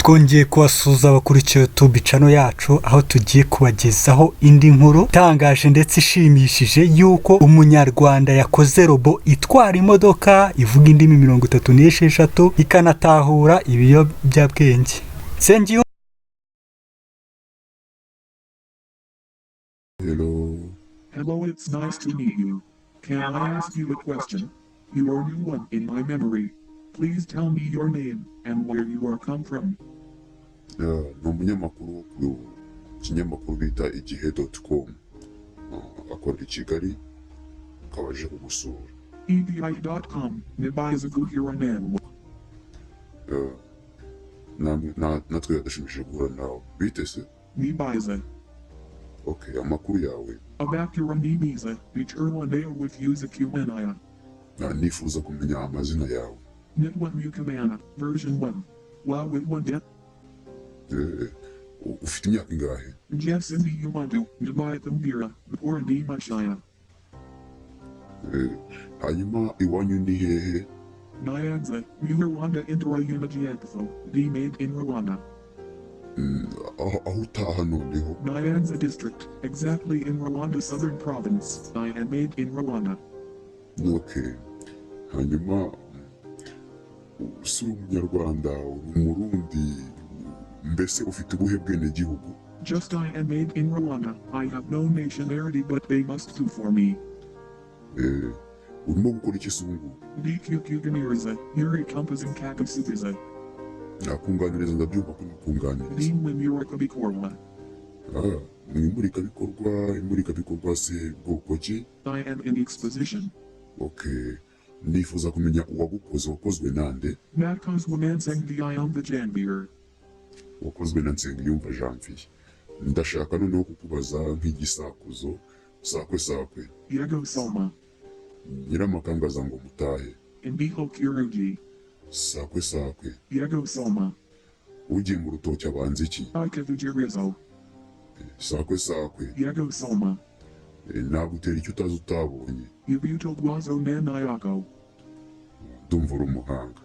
Twongeye kubasuhuza abakurikiye YouTube channel yacu, aho tugiye kubagezaho indi nkuru itangaje ndetse ishimishije y'uko Umunyarwanda yakoze robot itwara imodoka, ivuga indimi 36, ikanatahura ibiyobyabwenge. Nsengiyumva. Hello. Hello, it's nice to meet you. Can I ask you a question? You are new one in my memory. Please tell me your name and where you are come from. Yeah, ni umunyamakuru wo ku kinyamakuru bita igihe.com. Akorera i Kigali, akaba aje kugusura. EDI.com, Nibiza Guhiranan. Yeah, natwe yadushimishije guhura nawe. Bite se? Nibiza. Okay, amakuru yawe? Abakura Nibiza, Bichurla with Uzakuanaya. Nifuza kumenya amazina yawe. Nitwa Mukamana, version 1. Wow with 1 death. Ufite imyaka ingahe? Jessindi Umandu, Nibiza Mira, Mashaya. Hanyuma iwanyu ni hehe? Nyanza, Rwanda Indora Umajietho, D made in Rwanda. Aho utaha noneho? Nyanza district, exactly in Rwanda Southern Province. I am made in Rwanda. Okay. Hanyuma si uri Umunyarwanda, uri Umurundi, mbese ufite ubuhe bwenegihugu? Just I am made in Rwanda. I have no nationality, but they must do for me. Urimo gukora iki se ubu ngubu? DQQ Yuri Compassing Kakasubiza. Nakunganiriza, ndabyumva ko nakunganiriza. Dean Murakabikorwa. Ah, mu imurikabikorwa. Imurikabikorwa se bwoko ki? I am in exposition. Okay, nifuza kumenya uwagukoze. Wakozwe nande? Nakozwamanseng the Janvier. Wakozwe na Nsengiyumva Janvier. Ndashaka noneho kukubaza nk'igisakuzo: sakwe sakwe. Yego Soma. Nyiramakangaza ngo mutahe. Imbiho Kirugi. Sakwe sakwe. Yego Soma. Ugiye mu rutoki abanza iki? Ikavujirizo. Sakwe sakwe. Yego Soma. Nagutera icyo utazi utabonye. Ubuto Guazo Nanayako. Ndumva uri umuhanga.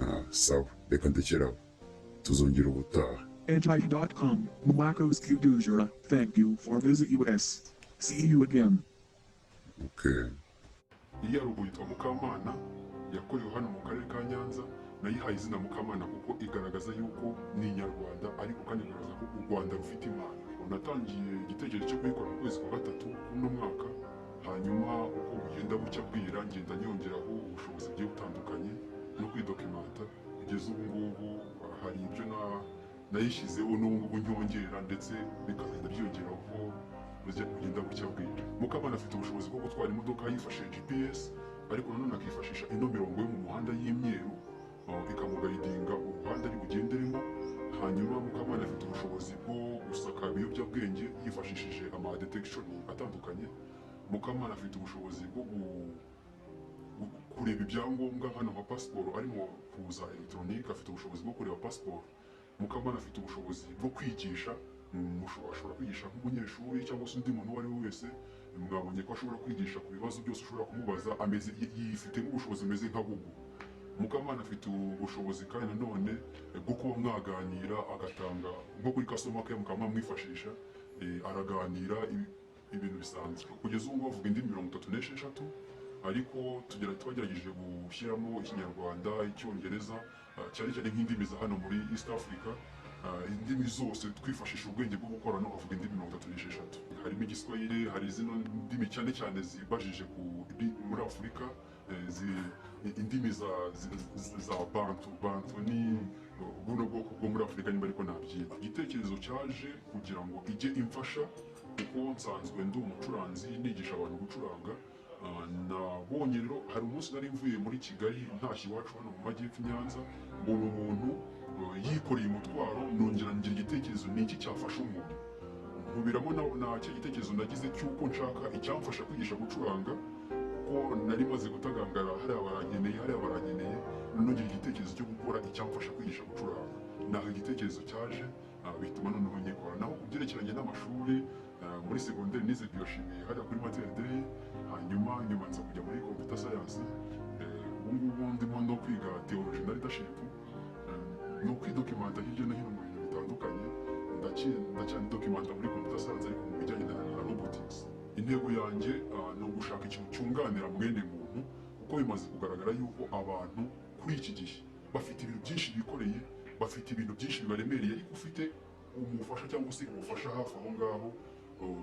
Ah, sawa, reka ndekeraho, tuzongera ubutaha. Edge.com, Mwakos Kudujura, thank you for visit US. See you again. Okay. Iya robot yitwa Mukamana, yakorewe hano mu karere ka Nyanza. Nayihaye izina Mukamana kuko igaragaza yuko ni Inyarwanda, ariko kandi igaragaza ko u Rwanda rufite Imana. Natangiye igitekerezo cyo kuyikora mu kwezi kwa gatatu k'uno mwaka. Hanyuma uko bugenda bucya bwira, ngenda nyongeraho ubushobozi bugiye butandukanye no kwidokimanta, kugeza ubu ngubu hari ibyo nayishyizeho n'ubu ngubu nyongera, ndetse bikagenda byiyongera uko bugenda bucya bwira. Mukamana afite ubushobozi bwo gutwara imodoka yifashishije GPS, ariko nanone akifashisha ino mirongo yo mu muhanda y'imyeru, ikamuguidinga umuhanda ari bugenderemo. Hanyuma Mukamana afite ubushobozi bwo gusaka ibiyobyabwenge yifashishije ama detection atandukanye. Mukamana afite ubushobozi bwo kureba ibyangombwa hano nka pasiporo arimo kuza elegitoronike, afite ubushobozi bwo kureba pasiporo. Mukamana afite ubushobozi bwo kwigisha. Ashobora kwigisha nk'umunyeshuri cyangwa se undi muntu uwo ari we wese. Mwabonye ko ashobora kwigisha ku bibazo byose ushobora kumubaza, ameze yifitemo ubushobozi bumeze nka Google. Mukamana afite ubushobozi kandi nanone bwo kuba mwaganira, agatanga nko kuri customer care mukaba mwamwifashisha. Araganira ibintu bisanzwe. Kugeza ubu ngubu bavuga indimi 36, ariko tugerageje gushyiramo Ikinyarwanda, Icyongereza, cyane cyane nk'indimi za hano muri East Africa. Indimi zose twifashisha ubwenge bwo gukorana, avuga indimi 36, harimo Igiswahili, hari zino ndimi cyane cyane zibajije muri Afurika, indimi za Bantu. Bantu ni buno bwoko bwo muri Afurika, niba ariko nabyita. Igitekerezo cyaje kugira ngo ijye imfasha, kuko nsanzwe ndi umucuranzi, nigisha abantu gucuranga. Nabonye rero hari umunsi nari mvuye muri Kigali ntashye iwacu hano mu majyepfo i Nyanza, mbona umuntu yikoreye umutwaro, nongera ngira igitekerezo: ni iki cyafasha umuntu? Nkubiramo na cya gitekerezo nagize cy'uko nshaka icyamfasha kwigisha gucuranga, kuko nari maze gutagangara, hariya barankeneye, hariya barankeneye. Noneho ngira igitekerezo cyo gukora icyamfasha kwigisha gucuranga. Naho igitekerezo cyaje, bituma noneho nyikora. Naho ku byerekeranye n'amashuri, muri segonderi nize biochimie hariya kuri Mater Dei, hanyuma nyuma nza kujya muri computer science. Ubu ngubu ndimo no kwiga theology na leadership. Ni ukwidocumenta hirya no hino mu bintu bitandukanye. Ndacyandidocumenta muri computer science, ariko mu bijyanye na robotics. Intego yanjye ni ugushaka ikintu cyunganira mwene muntu, kuko bimaze kugaragara yuko abantu kuri iki gihe bafite ibintu byinshi bikoreye, bafite ibintu byinshi bibaremereye, ariko ufite umufasha cyangwa se ubufasha hafi aho ngaho,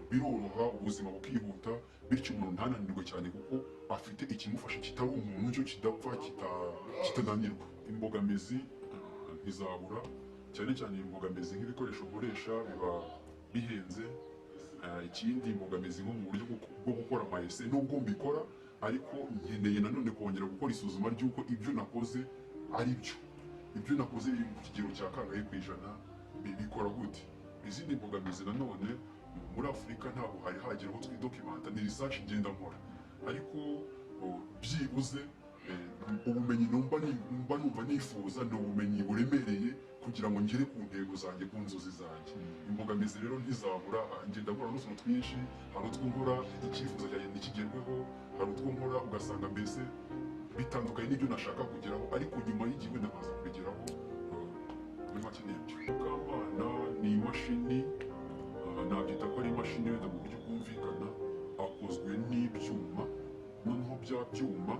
biroroha, ubuzima bukihuta, bityo umuntu ntananirwe cyane kuko afite ikimufasha kitari umuntu, cyo kidapfa, kitananirwa. Imbogamizi ntizabura, cyane cyane imbogamizi nk'ibikoresho nkoresha biba bihenze. Ikindi, imbogamizi nko mu buryo bwo gukora ama essais, nubwo mbikora, ariko nkeneye nanone kongera gukora isuzuma ry'uko ibyo nakoze ari byo, ibyo nakoze biri mu kigero cya kangahe ku ijana, bikora gute. Izindi mbogamizi nanone, muri Afurika ntabwo hari hagera aho twidocumenta. Ni research ngenda nkora, ariko byibuze ubumenyi numva numva nifuza ni ubumenyi buremereye kugira ngo ngere ku ntego zanjye, ku nzozi zanjye. Imbogamizi rero ntizabura. Ngenda nkora n'utuntu twinshi. Hari utwo nkora icyifuzo cyanjye ntikigerweho, hari utwo nkora ugasanga mbese bitandukanye n'ibyo nashaka kugeraho, ariko nyuma y'igihe wenda nkaza kubigeraho. Muri make ni ibyo. Mukamana ni imashini, nabyita ko ari imashini wenda mu buryo bwumvikana. Akozwe n'ibyuma, noneho bya byuma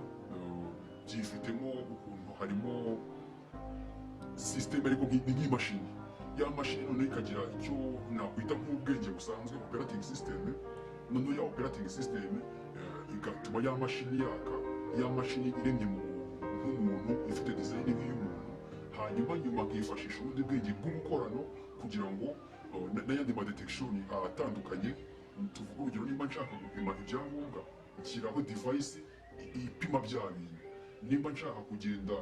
byifitemo ukuntu harimo system, ariko ni nk'imashini. Ya mashini noneho ikagira icyo nakwita nk'ubwenge busanzwe, operating system. Noneho ya operating system igatuma ya mashini yaka, ya mashini iremye mu nk'umuntu, ifite design nk'iy'umuntu. Hanyuma nyuma nkifashisha ubundi bwenge bw'ubukorano kugira ngo n'ayandi ma detection atandukanye. Tuvuge urugero, nimba nshaka gupima ibyangombwa, nshyiraho device ipima bya bintu. Nimba nshaka kugenda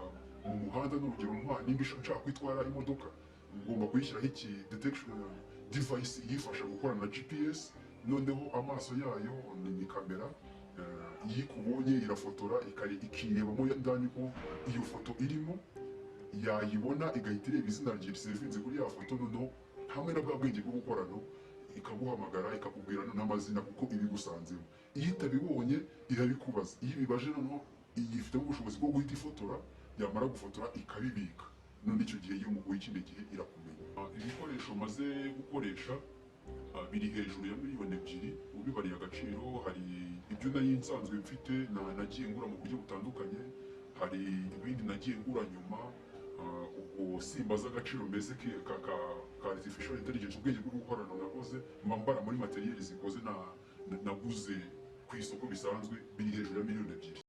mu muhanda, n'urugero nimba nshaka kwitwara imodoka, ngomba kuyishyiraho iki detection device iyifasha gukorana na GPS. Noneho amaso yayo ni kamera, iyo ikubonye irafotora, ikirebamo ndani ko iyo foto irimo, yayibona igahita ireba izina rye risevinze kuri ya foto. Noneho hamwe na bwa bwenge bw'ubukorano ikaguhamagara, ikakubwira n'amazina kuko ibigusanzemo. Iyo itabibonye irabikubaza. Iyo ibibaje, noneho yifitemo ubushobozi bwo guhita ifotora, yamara gufotora ikabibika. None icyo gihe iyo muguye ikindi gihe irakumenya. Ibikoresho maze gukoresha biri hejuru ya miliyoni 2 ubibariye agaciro. Hari ibyo nari nsanzwe mfite nagiye ngura mu buryo butandukanye, hari ibindi nagiye ngura nyuma. Ubwo simbaza agaciro mbese ka artificial intelligence, ubwenge bwo gukorana nakoze, mba mbara muri matériel zikoze naguze ku isoko bisanzwe, biri hejuru ya miliyoni 2.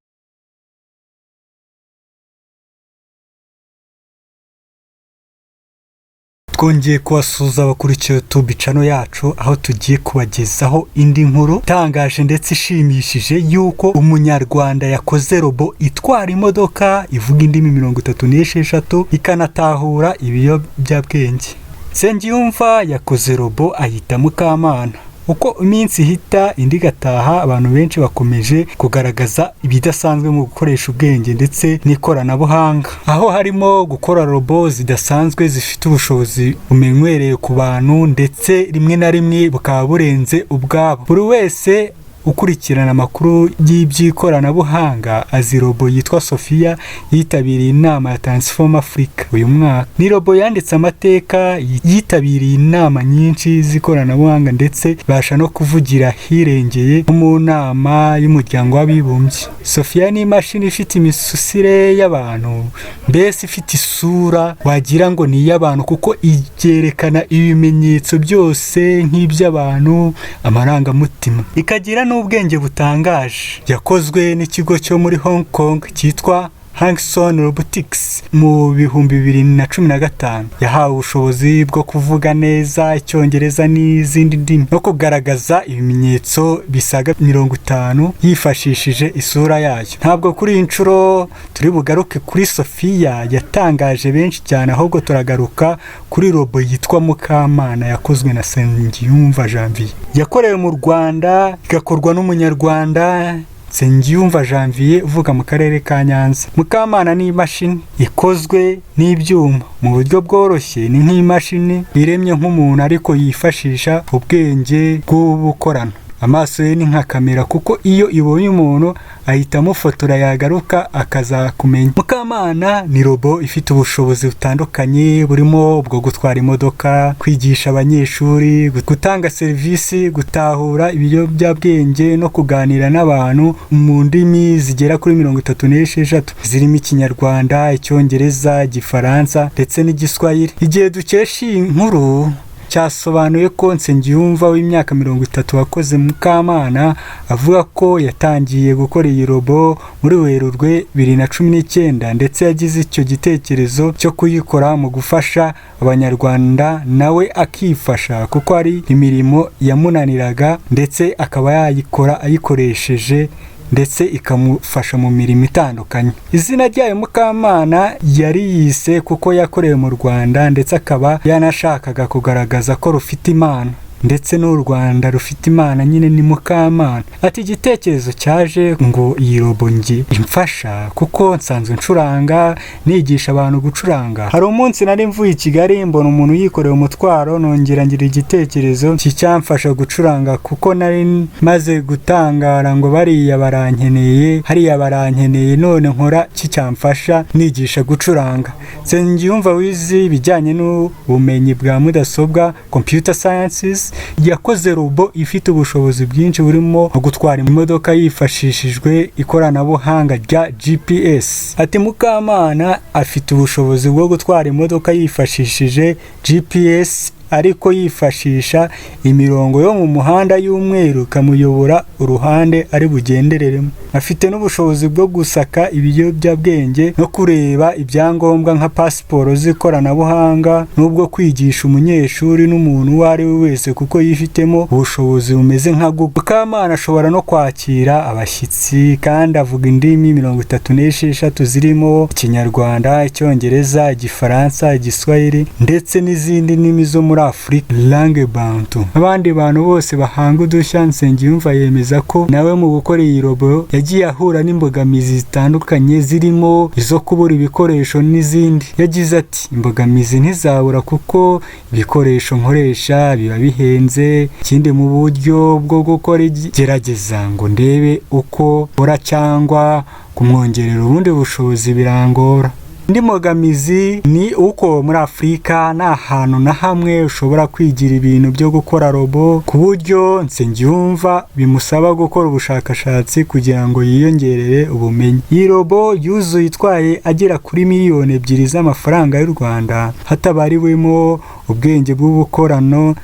Twongeye kubasuhuza abakurikiye YouTube channel yacu, aho tugiye kubagezaho indi nkuru itangaje ndetse ishimishije y'uko umunyarwanda yakoze robo itwara imodoka, ivuga indimi 36, ikanatahura ibiyobyabwenge. Nsengiyumva yakoze robo ayita Mukamana. Uko iminsi ihita indi igataha, abantu benshi bakomeje kugaragaza ibidasanzwe mu gukoresha ubwenge ndetse n'ikoranabuhanga, aho harimo gukora robo zidasanzwe zifite ubushobozi bumenyereye ku bantu, ndetse rimwe na rimwe bukaba burenze ubwabo. Buri wese ukurikirana amakuru y'iby'ikoranabuhanga azi robo yitwa Sophia yitabiriye inama ya Transform Africa uyu mwaka. Ni robo yanditse amateka, yitabiriye inama nyinshi z'ikoranabuhanga, ndetse ibasha no kuvugira hirengeye nko mu nama y'umuryango w'abibumbye. Sophia ni imashini ifite imisusire y'abantu, mbese ifite isura wagira ngo ni iy'abantu, kuko ibyerekana ibimenyetso byose nk'iby'abantu, amarangamutima, ikagira n'ubwenge butangaje. Yakozwe n'ikigo cyo muri Hong Kong cyitwa Hanson Robotics mu 2015. Yahawe ubushobozi bwo kuvuga neza icyongereza n'izindi ndimi, no kugaragaza ibimenyetso bisaga 50 yifashishije isura yayo. Ntabwo kuri iyi nshuro turi bugaruke kuri Sophia yatangaje benshi cyane, ahubwo turagaruka kuri robo yitwa Mukamana yakozwe na Nsengiyumva Janvier, yakorewe mu Rwanda, igakorwa n'umunyarwanda Nsengiyumva Janvier uvuka mu karere ka Nyanza. Mukamana ni imashini ikozwe n'ibyuma mu buryo bworoshye, ni nk'imashini iremye nk'umuntu, ariko yifashisha ubwenge bw'ubukorano. Amaso ye ni nka kamera, kuko iyo ibonye umuntu ahita amufotora, yagaruka akazakumenya. Mukamana ni robo ifite ubushobozi butandukanye, burimo ubwo gutwara imodoka, kwigisha abanyeshuri, gutanga serivisi, gutahura ibiyobyabwenge no kuganira n'abantu mu ndimi zigera kuri 36, zirimo Ikinyarwanda, Icyongereza, Igifaransa ndetse n'Igiswahili. Igihe dukesha iyi nkuru cyasobanuye ko Nsengiyumva w'imyaka 30 wakoze Mukamana avuga ko yatangiye gukora iyi robo muri Werurwe 2019, ndetse yagize icyo gitekerezo cyo kuyikora mu gufasha Abanyarwanda, nawe akifasha kuko ari imirimo yamunaniraga, ndetse akaba yayikora ayikoresheje, ndetse ikamufasha mu mirimo itandukanye. Izina ryayo Mukamana yariyise kuko yakorewe mu Rwanda, ndetse akaba yanashakaga kugaragaza ko rufite Imana, ndetse n'u Rwanda rufite Imana nyine ni Mukamana. Ati: "Igitekerezo cyaje ngo iyi robo nge imfasha kuko nsanzwe ncuranga, nigisha abantu gucuranga. Hari umunsi nari mvuye i Kigali mbona umuntu yikoreye umutwaro, nongera ngira igitekerezo kicyamfasha gucuranga, kuko nari maze gutangara ngo bariya barankeneye, hariya barankeneye, none nkora kicyamfasha nigisha gucuranga." Nsengiyumva wize ibijyanye n'ubumenyi bwa mudasobwa, computer sciences, yakoze robo ifite ubushobozi bwinshi, burimo gutwara imodoka yifashishijwe ikoranabuhanga rya GPS. Ati: "Mukamana afite ubushobozi bwo gutwara imodoka yifashishije GPS, ariko yifashisha imirongo yo mu muhanda y'umweru ikamuyobora uruhande ari bugendereremo. Afite n'ubushobozi bwo gusaka ibiyobyabwenge no kureba ibyangombwa nka pasiporo z'ikoranabuhanga, n'ubwo kwigisha umunyeshuri n'umuntu uwo ari we wese, kuko yifitemo ubushobozi bumeze nka Google. Mukamana ashobora no kwakira abashyitsi, kandi avuga indimi 36 zirimo Ikinyarwanda, Icyongereza, Igifaransa, Igiswahili ndetse n'izindi ndimi zo muri Afurika, langue bantu. Abandi bantu bose bahanga udushya, Nsengiyumva yemeza ko nawe mu gukora iyi robo yagiye ahura n'imbogamizi zitandukanye, zirimo izo kubura ibikoresho n'izindi. Yagize ati: "Imbogamizi ntizabura kuko ibikoresho nkoresha biba bihenze. Ikindi, mu buryo bwo gukora igerageza ngo ndebe uko ukora cyangwa kumwongerera ubundi bushobozi birangora. Indi mbogamizi ni uko muri Afurika nta hantu na hamwe ushobora kwigira ibintu byo gukora robo, ku buryo Nsengiyumva bimusaba gukora ubushakashatsi kugira ngo yiyongerere ubumenyi." Iyi robo yuzuye itwaye agera kuri miliyoni 2 z'amafaranga y'u Rwanda, hatabariwemo ubwenge bw'ubukorano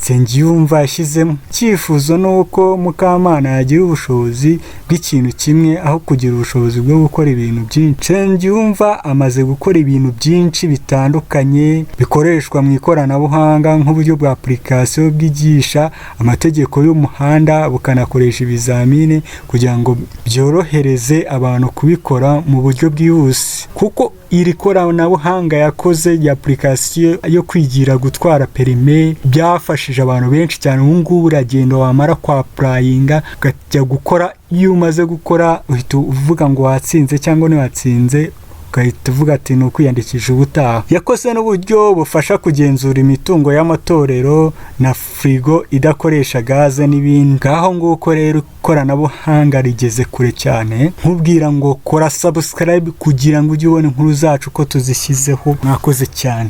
Nsengiyumva yashyizemo. Icyifuzo ni uko Mukamana yagira ubushobozi bw'ikintu kimwe aho kugira ubushobozi bwo gukora ibintu byinshi. Nsengiyumva amaze gukora ibintu byinshi bitandukanye bikoreshwa mu ikoranabuhanga, nk'uburyo bwa application bwigisha amategeko y'umuhanda, bukanakoresha ibizamini kugira ngo byorohereze abantu kubikora mu buryo bwihuse, kuko iri koranabuhanga yakoze ya application yo kwigira gutwara perime byafashije abantu benshi cyane. Ubu ngubu uragenda, wamara kwa applyinga ukajya gukora, iyo umaze gukora uhita uvuga ngo watsinze cyangwa ntiwatsinze, ugahita uvuga ati ni ukwiyandikisha ubutaha. Yakoze n'uburyo bufasha kugenzura imitungo y'amatorero na firigo idakoresha gaze n'ibindi. Ngaho nguko rero, ikoranabuhanga rigeze kure cyane. Nkubwira ngo kora subscribe kugira ngo ujye ubona inkuru zacu ko tuzishyizeho. Mwakoze cyane.